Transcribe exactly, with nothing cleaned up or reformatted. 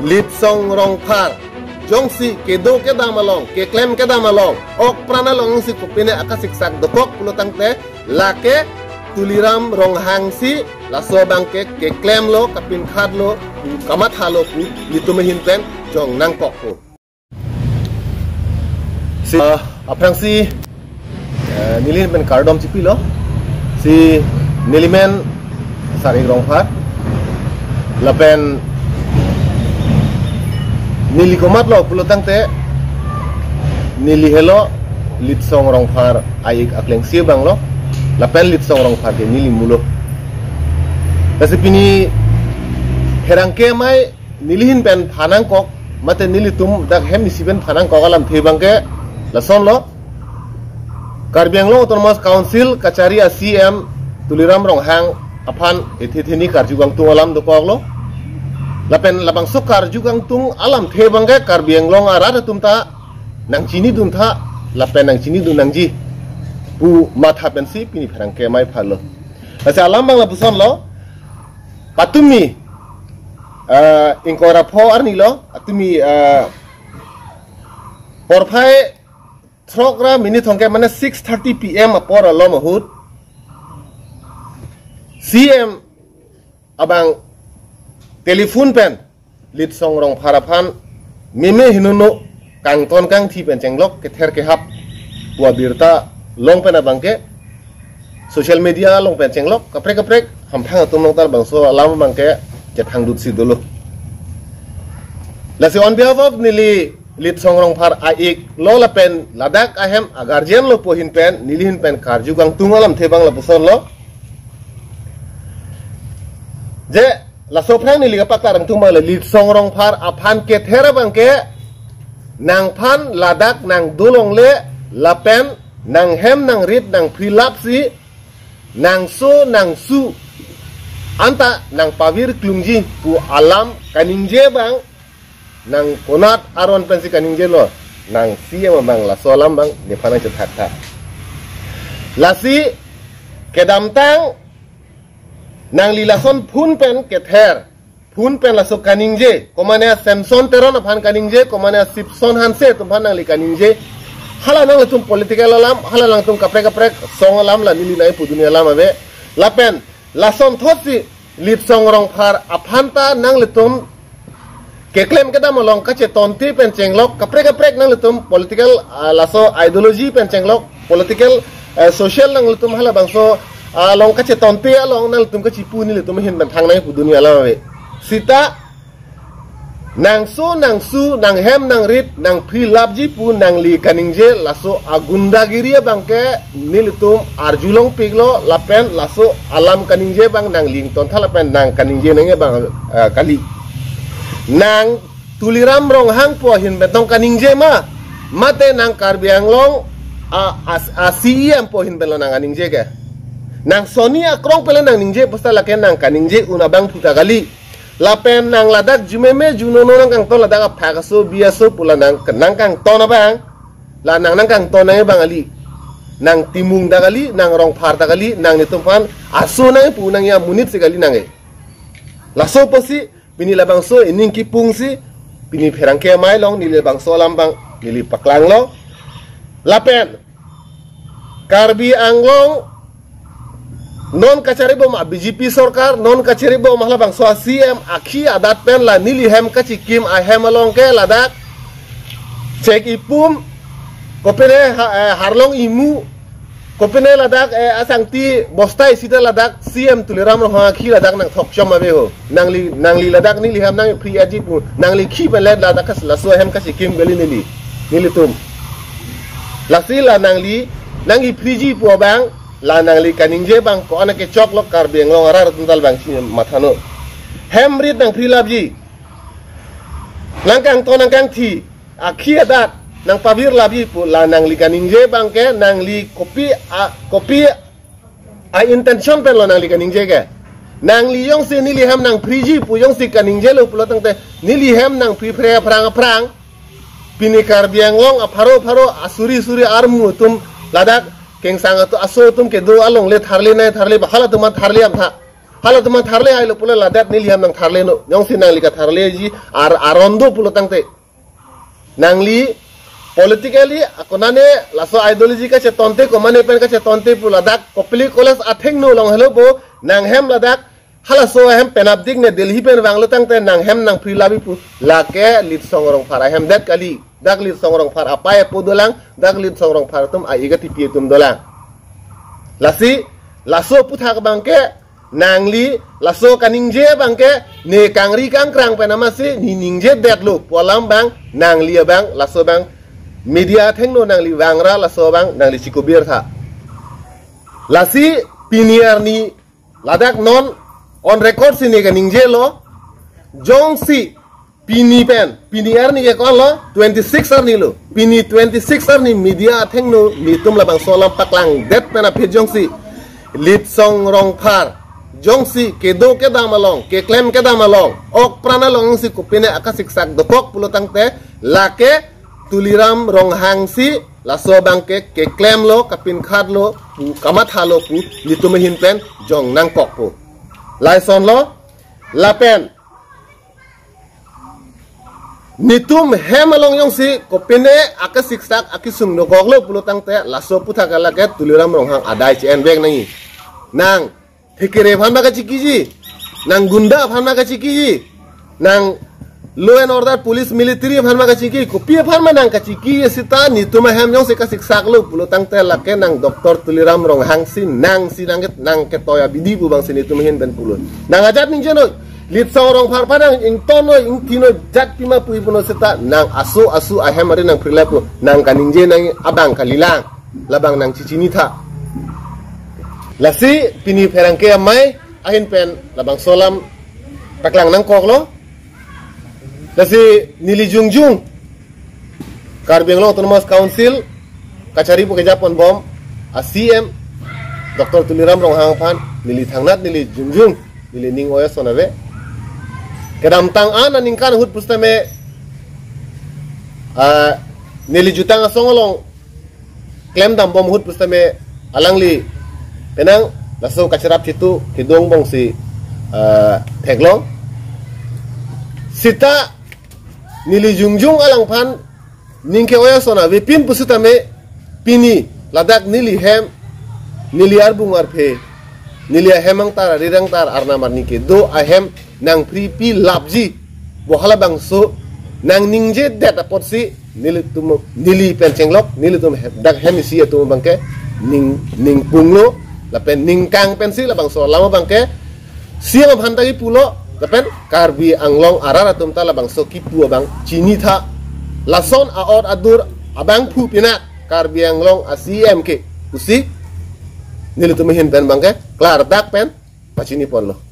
Litsong Rongphar jongsi kedo kedam along, keklem kedam along, ok pran along si kopine akasiksak dokok pulo tangte, lake Tuliram Ronghang si laso abangke keklemlo, kapinkhatlo, kamathalo pu, nelitum ahin pen jong nangkokpo. Si, ah, aphrangsi, eh, nelihin pen kardom chipilo. Si nelimen Sarik Rongphar. Lapen neli komatlo pulo tangte, neli helo Litsong Rongphar a-ik aklengsi abanglo. Lapen Litsong Rongphar ke neli mulo. Lasi pini pherangke amei nelihin pen phanangkok, mate nelitum dak hem isi pen phanangkok alamthe abangke lasonlo. Karbi Anglong Autonomous Council kachari a-CEM Tuliram Ronghang aphan ethe theni karju kangtung alam dokoklo. Lapen labangso karju kangtung alamthe abangke Karbi Anglong arat atum ta nangchinidun tha, lapen nangchinidun nangji pu matha pensi pini pherangke amei phalo. Lasi alam abang lapusonlo, patumi, eh, ingkoi ra pho arnilo, atumi, eh, porphai throk ra minit thomkep, mane six thirty P M apor alom ahut, CEM abang telephone pen Litsong Rongphar aphan meme hinono kangton kangthi pen chenglok, kether kehap pu abirta long pen abangke, social media along pen chenglok, kaprek kaprek hamphang atum along ta labangso alam abangke chethangdutsi dolo. Lasi on behalf of neli Litsong Rongphar a-iklo lapen ladak ahem a-guardianlo pu ahin pen, nelihin pen karju kangtung alamthe abang lapusonlo. Je, laso aphrang neli kapaklang kangtung abang le Litsong Rongphar aphan kether abangke, nangphan ladak nangdolongle lapen nanghem nangrit nangphri lapsi, nangso nangsu anta nangpavir klungji pu alam kaningje abang, nang konat aron pensi kaningjelo, nang CEM abang laso alam abang nephan nangchethak tha. Lasi kedamtang nangli lason phone pen kether, phone pen laso kaningje, komane Samson Teron aphan kaningje, komane Sipson Hanse atum aphan nangli kaningje. Hala nanglitum political alam, hala nangtum kaprek kaprek song alam, la neli nangpudun alam ave. Lapen lasonthotsi Litsong Rongphar aphan ta nanglitum keklem kedam along kachetonte pen chenglok, kaprek kaprek nanglitum political, ah, laso ideology pen chenglok, political, eh, social nanglitum halabangso, ah, along kachetonte along nanglitum kachipu nelitum ahin pen thangnai pu dunia alam ave. Sita nangso nangsu nanghem nangrit nangphri lapji pu nangli kaningje laso agundagiri abangke nelitum arjulongpiklo lapen laso alam kaningje abang nangli ington tha lapen nang kaningje nangji abang, eh, kali. Nang Tuliram Ronghang pu ahin pen tong kaningje ma, mate nang Karbi Anglong a, a, a-CEM pu ahin penlo nang kaningje ke? Nang soni akrong penlo nang ningje, pusta lake nang kaningje un abang puta kali. Lapen nang ladak jumeme junono nangkangton, ladak aphak aso bi aso pu la nang, nangkangton abang, la nang nangkangton nangji abang kali. Nang Timung ta kali, nang Rongphar ta kali, nang netum aphan aso nangji pu nangji amonit si kali nangji. Laso apotsi pini labangso ining kipungsi, pini pherangke amei along neli labangso alam abang neli paklanglo. Lapen Karbi Anglong non kachari bom a-BJP sorkar, non kachari bom halabangso a-CEM, akhi adat pen la neli hem kachikim ahem along ke ladak chek ipum, kopine ha-, eh, harlong imu, kopine ladak, eh, asangti bosta isi ta ladak CEM Tuliram Ronghang akhi ladak nangthokchom ave ho. Nangli, nangli ladak neli hem nangphriji pu, nangli khi pen le ladak kas laso hem kachikim kali neli, nelitum. Lasi la nangli nangphriji pu abang, la nangli kaningje abang ko-an kechoklo, Karbi Anglong arat atum ta labangsi mathano. Hem rit nangphri lapji, nangkangton nangkangthi, akhi adat nangpavir lapji pu la nangli kaningje abangke, nangli kopi a, kopi a-intention penlo nangli kaningje ke? Nangli jongsi neli hem nangphriji pu jongsi kaningjelo pulo tangte, neli hem nangphri phre aphrang aphrang, pini Karbi Anglong apharo pharo asuri suri armu atum ladak kengsang atum aso atum kedo along le tharle nai tharle ba halatum an tharle amtha. Halatum an tharle hailo pulo ladak neli hem nangtharle no. Jongsi nangli katharleji ar aron do pulo tangte. Nangli politically akonane laso ideology kachetonte komane pen kachetonte pu ladak Kopili College athengno along helo bo nanghem ladak halaso ahem penapdik ne Delhi pen vanglo tangte nanghem nangphri labi pu lake Litsong Rongphar ahem det kali. Dak Litsong Rongphar apei apo dolang, dak Litsong Rongphar atum a-ega tipi atum dolang. Lasi, laso aputhak abangke, nangli, laso kaningje abangke, ne kangri kangkrang pen amatsi, ne ningje detlo, pu alam abang, nangli abang, laso abang, media athengno nangli vangra, laso abang, nangli chikubir tha. Lasi, pini arni, ladak non on record si ne kaningjelo, jongsi pini pen, pini arni ke ko-an lo, twenty-six arni lo, pini twenty-six arni media athengno netum labangso alam paklangdet pen aphi jongsi, Litsong Rongphar, jongsi kedo kedam along, keklem kedam along, ok pran along si kopine akasiksak dokok pulo tangte, lake Tuliram Ronghang si laso abangke keklemlo, kapinkhatlo, pu kamathalo pu, netum ahin pen jong nangkokpo. Lason lo, lapen netum hem along jongsi, kopine akasiksak akisung dokoklo pulo tangte, laso aputhak lake Tuliram Ronghang adai che-en vek nangji. Nang thekere aphan ma kachikiji, nang gunda aphan ma kachikiji, nang law and order police military aphan ma kachiki, kopi aphan ma nang kachiki seta netum ahem jongsi kasiksaklo pulo tangte lake nang Doctor Tuliram Ronghang si nang si nang ket nang ketoi abidi pu abang si netum ahin pen pulo. Nang ajat ningje noi, Litsong Rongphar aphan nang ington noi, ingti noi, jat pima pu ipuno seta nang aso aso ahem ari nangphri lapu, nang kaningje nang abang kalilang, labang nangchichini tha. Lasi pini pherangke amei ahin pen labangso alam paklang nangkoklo. Lasi neli jongjung Karbi Anglong Autonomous Council kachari pu kejapon bom a-C M Doctor Tuliram Ronghang aphan neli thangnat neli jongjung neli ning oya son ave. Kedamtang an aningkan ahut pusitame, ah, neli jutang asong along klemdam bom ahut pusitame alangli penang laso kacharap chitu kedo angbong si, ah, theklong. Seta neli jongjung alangphan ning ke oya son avepin pusitame pini ladak neli hem, neli arbung arphe, neli ahem angtar, arir angtar, arnam arni kedo ahem nangphripi lapji, bo halabangso nangningjedet apotsi nelitum, neli pen chenglok, nelitum he-, dak hem isi atum abangke ning, ningpunglo, lapen ningkang pensi labangso alam abangke C M aphan ta kipulo, lapen Karbi Anglong arat atum ta labangso kipu abang chini tha. Lason a-ot adur abangphu pinat Karbi Anglong a-C M ke pusi nelitum ahin pen abangke klardak pen pachiniponlo.